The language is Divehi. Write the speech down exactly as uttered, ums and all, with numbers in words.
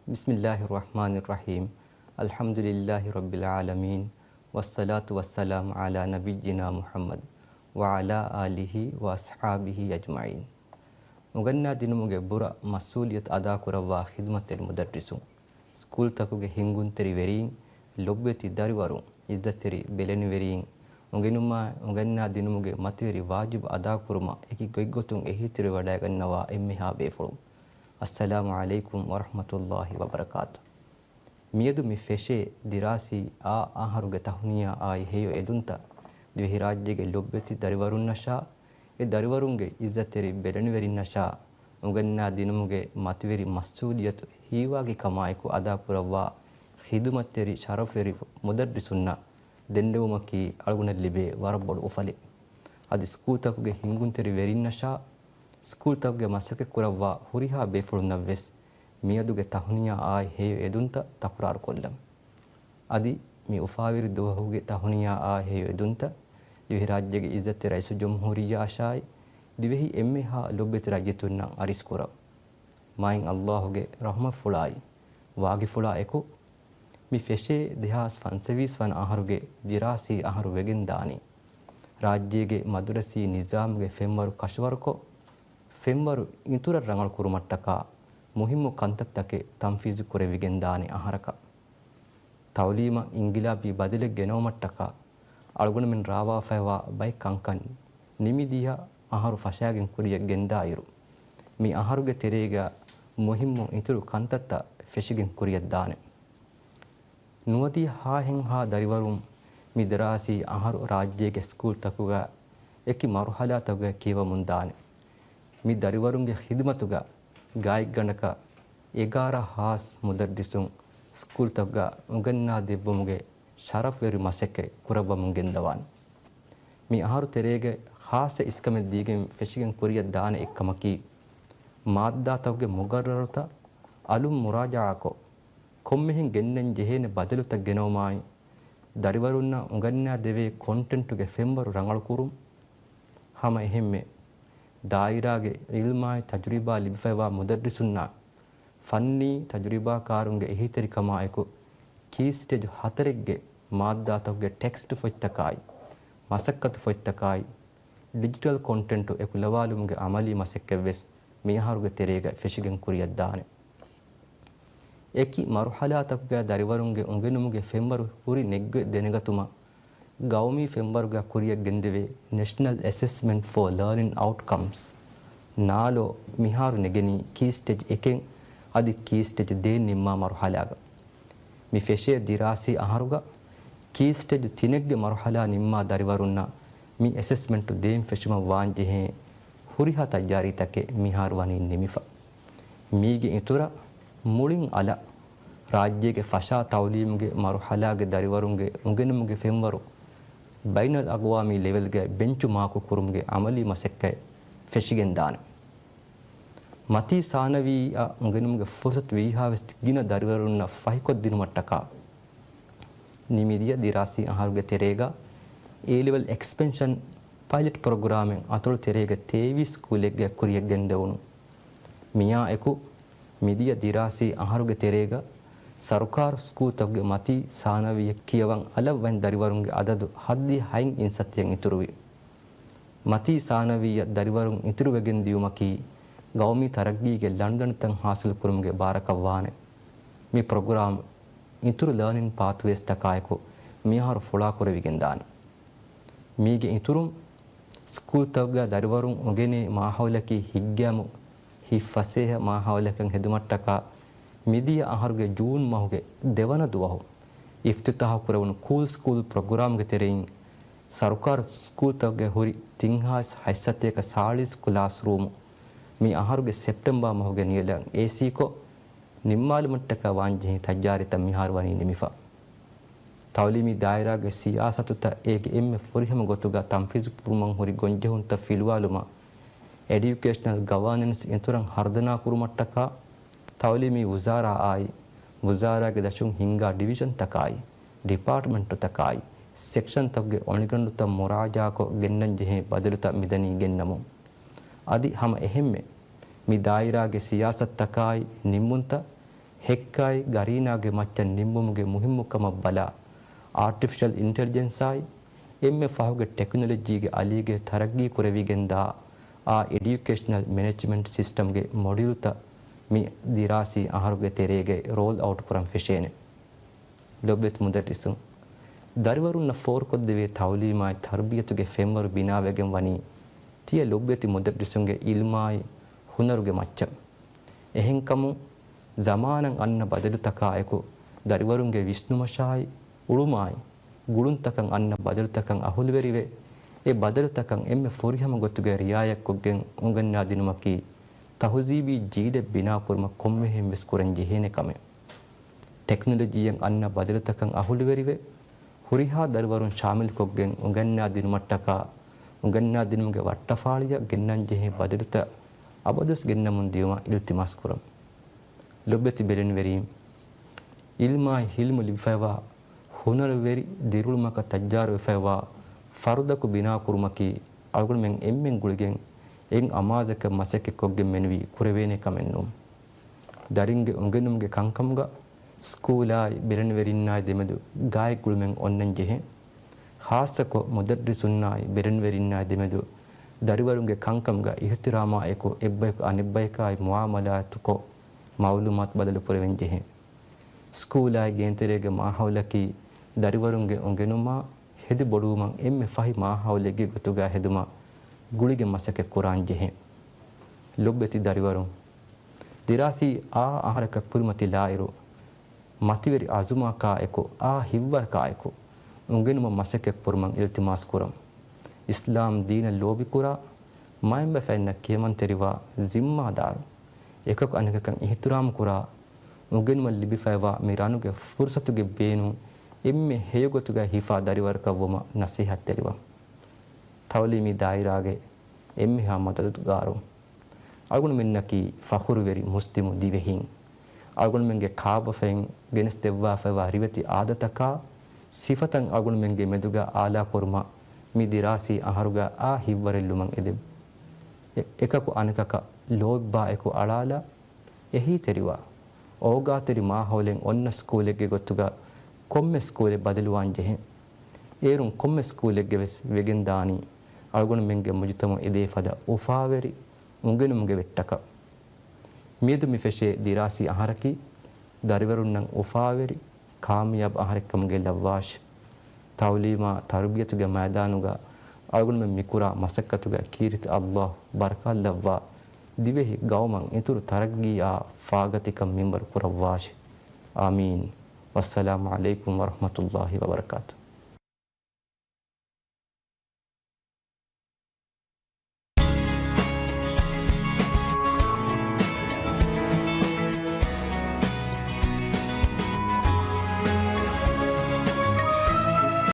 بسم الله الرحمن الرحيم. الحمد لله رب العالمين. والصلاة والسلام على نبينا محمد وعلى آله وأصحابه أجمعين. އުނގަންނާ ދިނުމުގެ ބުރަ މަސްއޫލިއްޔަތު އަދާކުރައްވާ ޚިދުމަތްތެރި މުދައްރިސުން، ސްކޫލްތަކުގެ ހިންގުންތެރި ވެރީން، ލޮބުވެތި ދަރިވަރުން، އިއްޒަތްތެރި ބެލެނިވެރީން، އުނގެނުމާއި އުނގަންނާ ދިނުމުގެ މަތިވެރި ވާޖިބު އަދާކުރުމަށް އެކި ގޮތްގޮތުން އެހީތެރިވެވަޑައިގަންނަވާ އެންމެހާ ބޭފުޅުން. އައްސަލާމު ޢަލައިކުމް ވަރަޙްމަތުﷲި ވަބަރަކާތު. މިއަދު މި ފެށޭ ދިރާސީ އާ އަހަރުގެ ތަހުނިޔާ އާއި ހެޔޮ އެދުންތައް ދިވެހިރާއްޖޭގެ ލޮބުވެތި ދަރިވަރުންނަށާ، އެ ދަރިވަރުންގެ އިއްޒަތްތެރި ބެލެނިވެރިންނަށާ، އުނގަންނާ ދިނުމުގެ މަތިވެރި މަސްއޫލިއްޔަތު ހީވާގިކަމާއެކު އަދާކުރައްވާ ޚިދުމަތްތެރި ޝަރަފުވެރި މުދައްރިސުންނަށް ދެންނެވުމަކީ އަޅުގަނޑަށް ލިބޭ ވަރަށް ބޮޑު އުފަލެއް. އަދި ސްކޫލްތަކުގެ ހިންގުންތެރި ވެރިންނަށާ، ސްކޫލްތަކުގެ މަސައްކަތް ކުރައްވާ ހުރިހާ ބޭފުޅުންނަށްވެސް މިއަދުގެ ތަހުނިޔާ އާއި ހެޔޮ އެދުންތައް ތަކުރާރުކޮށްލަން. އަދި މި އުފާވެރި ދުވަހުގެ ތަހުނިޔާ އާއި ހެޔޮ އެދުންތައް ދިވެހިރާއްޖޭގެ އިއްޒަތްތެރި ރައީސުލްޖުމްހޫރިއްޔާއަށާއި، ދިވެހި އެންމެހާ ލޮބުވެތި ރައްޔިތުންނަށް އަރިސްކުރަން. މާތް ﷲ ގެ ރަޙްމަތްފުޅާއި، ވާގިފުޅާ އެކު، މި ފެށޭ ދެހާސް ފަންސަވީސް ވަނަ އަހަރުގެ ދިރާސީ އަހަރު ވެގެން ދާނީ، ރާއްޖޭގެ މަދުރަސީ ނިޒާމުގެ ފެންވަރު ކަށަވަރުކޮށް، ފެންވަރު އިތުރަށް ރަނގަޅު ކުރުމަށްޓަކާ މުހިއްމު ކަންތައްތަކެއް ތަންފީޒު ކުރެވިގެން ދާނެ އަހަރަކަށް. ތައުލީމަށް އިންގިލާބީ ބަދަލެއް ގެނައުމަށްޓަކާ އަޅުގަނޑުމެން ރާވާފައިވާ ބައެއް ކަންކަން ނިމިދިޔަ އަހަރު ފަށާގެން ކުރިޔަށް ގެންދާއިރު، މި އަހަރުގެ ތެރޭގަ މުހިއްމު އިތުރު ކަންތައްތައް ފެށިގެން ކުރިޔަށްދާނެ. ނުވަދިހަ ހާހެންހާ ދަރިވަރުން މި ދިރާސީ އަހަރު ރާއްޖޭގެ ސްކޫލްތަކުގަ އެކި މަރުހަލާތަކުގަ ކިޔަވަމުންދާނެ. މި ދަރިވަރުންގެ ޚިދުމަތުގަ ގާތްގަނޑަކަށް އެގާރަ ހާސް މުދައްރިސުން ސްކޫލްތަކުގަ އުނގަންނާ ދެއްވުމުގެ ޝަރަފްވެރި މަސައްކަތް ކުރައްވަމުން ގެންދަވާނެ. މި އަހަރު ތެރޭގަ ޚާއްޞަ އިސްކަމެއް ދީގެން ފެށިގެން ކުރިޔަށް ދާނެ އެއްކަމަކީ، މާއްދާތަކުގެ މުގައްރަރުތައް އަލުން މުރާޖަޢާކޮށް، ކޮންމެހެން ގެންނަން ޖެހޭނެ ބަދަލުތައް ގެނައުމާއި، ދަރިވަރުންނަށް އުނގަންނާ ދެވޭ ކޮންޓެންޓުގެ ފެންވަރު ރަނގަޅުކުރުން. ހަމަ އެހެންމެ، ދާއިރާގެ ޢިލްމާއި ތަޖުރިބާ ލިބިފައިވާ މުދައްރިސުންނާ، ފަންނީ ތަޖުރިބާކާރުންގެ އެހީތެރިކަމާއެކު، ކީ ސްޓޭޖު ހަތަރެއްގެ މާއްދާތަކުގެ ޓެކްސްޓް ފޮތްތަކާއި، މަސައްކަތު ފޮތްތަކާއި، ޑިޖިޓަލް ކޮންޓެންޓު އެކުލަވާލުމުގެ ޢަމަލީ މަސައްކަތްވެސް މި އަހަރުގެ ތެރޭގަ ފެށިގެން ކުރިޔަށްދާނެ. އެކި މަރުޙަލާތަކުގަ ދަރިވަރުންގެ އުނގެނުމުގެ ފެންވަރު ހުރި ނެތްގޮތް ދެނެގަތުމަށް، ގައުމީ ފެންވަރުގަ ކުރިޔަށް ގެންދެވޭ ނެޝަނަލް އެސެސްމަންޓް ފޯ ލާނިން އައުޓްކަމްސް، ނާލޯ، މިހާރު ނެގެނީ ކީ ސްޓޭޖް އެކެއް އަދި ކީ ސްޓޭޖް ދޭން ނިންމާ މަރުޙަލާގަ. މި ފެށޭ ދިރާސީ އަހަރުގަ ކީ ސްޓޭޖް ތިނެއްގެ މަރުޙަލާ ނިންމާ ދަރިވަރުންނަށް މި އެސެސްމަންޓު ދޭން ފެށުމަށް ވާންޖެހޭ ހުރިހާ ތައްޔާރީތަކެއް މިހާރު ވަނީ ނިމިފަ. މީގެ އިތުރަށް މުޅިން އަލަށް ރާއްޖޭގެ ފަށާ ތައުލީމުގެ މަރުޙަލާގެ ދަރިވަރުންގެ އުނގެނުމުގެ ފެންވަރު ބައިނަލްއަގުވާމީ ލެވެލްގައި ބެންޗު މާކު ކުރުމުގެ ޢަމަލީ މަސައްކަތް ފެށިގެންދާނެ. މަތީ ސާނަވީއަށް އުނގެނުމުގެ ފުރުޞަތު ވީހާވެސް ގިނަ ދަރިވަރުންނަށް ފަހިކޮށްދިނުމަށްޓަކާ، ނިމިދިޔަ ދިރާސީ އަހަރުގެ ތެރޭގަ އޭ ލެވެލް އެކްސްޕެންޝަން ޕައިލެޓް ޕްރޮގްރާމެއް އަތޮޅު ތެރޭގަ ތޭވީސް ސްކޫލެއްގަ ކުރިޔަށް ގެންދެވުނު. މިއާއެކު، މިދިޔަ ދިރާސީ އަހަރުގެ ތެރޭގަ ސަރުކާރު ސްކޫލްތަކުގެ މަތީ ސާނަވީއަށް ކިޔަވަން އަލަށްވަން ދަރިވަރުންގެ އަދަދު ހަތްދިހަ ހަތް އިން ސަތޭކައަށް އިތުރުވި. މަތީ ސާނަވީއަށް ދަރިވަރުން އިތުރުވެގެން ދިޔުމަކީ، ގައުމީ ތަރައްގީގެ ލަނޑުދަނޑިތައް ހާސިލުކުރުމުގެ ބާރަކަށްވާނެ. މި ޕްރޮގްރާމް އިތުރު ލާނިން ޕާތުވޭސްތަކާއެކު މިއަހަރު ފުޅާކުރެވިގެންދާނެ. މީގެ އިތުރުން، ސްކޫލްތަކުގަ ދަރިވަރުން އުނގެނޭ މާހައުލަކީ ހިތްގައިމު، ހިތްފަސޭހަ މާހައުލަކަށް ހެދުމަށްޓަކާ، މިދިޔަ އަހަރުގެ ޖޫން މަހުގެ ދެވަނަ ދުވަހު އިފްތިތާޙު ކުރެވުނު ކޫލް ސްކޫލް ޕްރޮގްރާމްގެ ތެރެއިން، ސަރުކާރު ސްކޫލްތަކުގެ ހުރި ތިން ހާސް ހަތްސަތޭކަ ސާޅީސް ކްލާސްރޫމު މި އަހަރުގެ ސެޕްޓެމްބާ މަހުގެ ނިޔަލަށް އޭސީކޮށް، ނިންމާލުމަށްޓަކާ ވާންޖެހޭ ތައްޔާރީތައް މިހާރު ވަނީ ނިމިފަ. ތައުލީމީ ދާއިރާގެ ސިޔާސަތުތައް އޭގެ އެންމެ ފުރިހަމަ ގޮތުގަ ތަންފީޒު ކުރުމަށް ހުރި ގޮންޖެހުންތައް ފިލުވާލުމަށް، އެޑިއުކޭޝަނަލް ގަވާނަންސް އިތުރަށް ހަރުދަނާ ކުރުމަށްޓަކާ، ތައުލީމީ ވުޒާރާއާއި، ވުޒާރާގެ ދަށުން ހިންގާ ޑިވިޝަންތަކާއި، ޑިޕާޓްމަންޓުތަކާއި، ސެކްޝަންތަކުގެ އޮނިގަނޑުތައް މުރާޖާކޮށް ގެންނަންޖެހޭ ބަދަލުތައް މިދަނީ ގެންނަމުން. އަދި ހަމަ އެހެންމެ، މި ދާއިރާގެ ސިޔާސަތުތަކާއި ނިންމުންތައް ހެއްކާއި ގަރީނާގެ މައްޗަށް ނިންމުމުގެ މުހިއްމުކަމަށް ބަލާ، އާޓިފިޝަލް އިންޓެލިޖެންސާއި އެންމެ ފަހުގެ ޓެކްނޮލޮޖީގެ އަލީގެ ތަރައްގީ ކުރެވިގެންދާ އާ އެޑިޔުކޭޝަނަލް މެނޭޖްމަންޓް ސިސްޓަމްގެ މޮޑިއުލްތައް މި ދިރާސީ އަހަރުގެ ތެރޭގައި ރޯލް އައުޓް ކުރަން ފެށޭނެ. ލޮބުވެތި މުދައްރިސުން، ދަރިވަރުންނަށް ފޯރުކޮށްދެވޭ ތައުލީމާއި ތަރުބިޔަތުގެ ފެންވަރު ބިނާވެގެން ވަނީ ތިޔަ ލޮބުވެތި މުދައްރިސުންގެ އިލްމާއި ހުނަރުގެ މައްޗަށް. އެހެންކަމުން، ޒަމާނަށް އަންނަ ބަދަލުތަކާއެކު، ދަރިވަރުންގެ ވިސްނުމަށާއި އުޅުމާއި ގުޅުންތަކަށް އަންނަ ބަދަލުތަކަށް އަހުލުވެރިވެ، އެ ބަދަލުތަކަށް އެންމެ ފުރިހަމަ ގޮތުގައި ރިއާޔަތްކޮށްގެން އުނގަންނާދިނުމަކީ، ތަހުޒީބީ ޖީލެއް ބިނާކުރުމަށް ކޮންމެހެން ވެސް ކުރަން ޖެހޭނެ ކަމެއް. ޓެކްނޮލޮޖީއަށް އަންނަ ބަދަލުތަކަށް އަހުލުވެރިވެ، ހުރިހާ ދަރިވަރުން ޝާމިލްކޮށްގެން އުނގަންނާދިނުމަށްޓަކާ، އުނގަންނާދިނުމުގެ ވައްޓަފާޅިއަށް ގެންނަންޖެހޭ ބަދަލުތައް އަބަދުވެސް ގެންނަމުން ދިޔުމަށް އިލްތިމާސްކުރަން. ލޮބުވެތި ބެލެނިވެރީން، އިލްމާއި ހިލްމު ލިބިފައިވާ، ހުނަރުވެރި ދިރިއުޅުމަކަށް ތައްޔާރުވެފައިވާ ފަރުދަކު ބިނާކުރުމަކީ، އަޅުގަނޑުމެން އެންމެން ގުޅިގެން އެއް އަމާޒަކަށް މަސައްކަތްކޮށްގެން މެނުވީ ކުރެވޭނެ ކަމެއް ނޫން. ދަރިންގެ އުނގެނުމުގެ ކަންކަމުގަ ސްކޫލާއި ބެލެނިވެރިންނާއި ދެމެދު ގާތްގުޅުމެއް އޮންނަން ޖެހޭ. ޚާއްޞަކޮށް، މުދައްރިސުންނާއި ބެލެނިވެރިންނާއި ދެމެދު ދަރިވަރުންގެ ކަންކަމުގަ އިޙްތިރާމާއެކު އެއްބަޔަކު އަނެއްބަޔަކާއި މުޢާމަލާތުކޮށް، މަޢުލޫމާތު ބަދަލު ކުރެވެން ޖެހޭ. ސްކޫލާއި ގޭންތެރޭގެ މާހައުލަކީ ދަރިވަރުންގެ އުނގެނުމާ ހެދި ބޮޑުވުމަށް އެންމެ ފަހި މާހައުލެއްގެ ގޮތުގަ ހެދުމަށް ގުޅިގެން މަސައްކަތް ކުރާން ޖެހޭ. ލޮބުވެތި ދަރިވަރުން، ދިރާސީ އާ އަހަރަކަށް ކުރިމަތިލާއިރު، މަތިވެރި އަޒުމަކާއެކު، އާ ހިތްވަރަކާއެކު، އުނގެނުމަށް މަސައްކަތް ކުރުމަށް އިލްތިމާސް ކުރަން. އިސްލާމް ދީނަށް ލޯބިކުރާ، މައިންބަފައިންނަށް ކިޔަމަންތެރިވާ، ޒިންމާދާރު، އެކަކު އަނެކަކަށް އިޙްތިރާމް ކުރާ، އުނގެނުމަށް ލިބިފައިވާ މި ރަނުގެ ފުރުސަތުގެ ބޭނުން އެންމެ ހެޔޮގޮތުގަ ހިފާ ދަރިވަރަކަށްވުމަށް ނަސޭހަތްތެރިވަން. ތައުލީމީ ދާއިރާގެ އެންމެހާ މަދަދުގާރު. އަޅުގަނޑުމެންނަކީ ފަޚުރުވެރި މުސްލިމު ދިވެހިން. އަޅުގަނޑުމެންގެ ކާބަފައިން ގެނެސްދެއްވާފައިވާ ރިވެތި އާދަތަކާ، ސިފަތައް އަޅުގަނޑުމެންގެ މެދުގަ އާލާކުރުމަށް މި ދިރާސީ އަހަރުގަ އާ ހިތްވަރެއްލުމަށް އެދެން. އެ-، އެކަކު އަނެކަކަށް ލޯތްބާއެކު އަޅާލާ، އެހީތެރިވާ، އޯގާތެރި މާހައުލެއް އޮންނަ ސްކޫލެއްގެ ގޮތުގަ ކޮންމެ ސްކޫލެއް ބަދަލުވާން ޖެހޭ. އޭރުން ކޮންމެ ސްކޫލެއްގެ ވެސް ވެގެންދާނީ އަޅުގަނޑުމެންގެ މުޖުތަމަޢު އެދޭ ފަދަ އުފާވެރި އުނގެނުމުގެ ވެއްޓަކަށް. މިއަދު މި ފެށޭ ދިރާސީ އަހަރަކީ ދަރިވަރުންނަށް އުފާވެރި، ކާމިޔާބު އަހަރެއްކަމުގެ ލައްވާށި. ތައުލީމާ ތަރުބިޔަތުގެ މައިދާނުގަ އަޅުގަނޑުމެން މިކުރާ މަސައްކަތުގެ ކީރިތި އައްލާހު ބަރަކާތްލައްވާ، ދިވެހި ގައުމަށް އިތުރު ތަރައްގީއާ ފާގަތިކަން މިންވަރު ކުރައްވާށި. އާމީން. ވައްސަލާމު ޢަލައިކުމް ވަރަޙްމަތުﷲ ވަބަރަކާތުހު.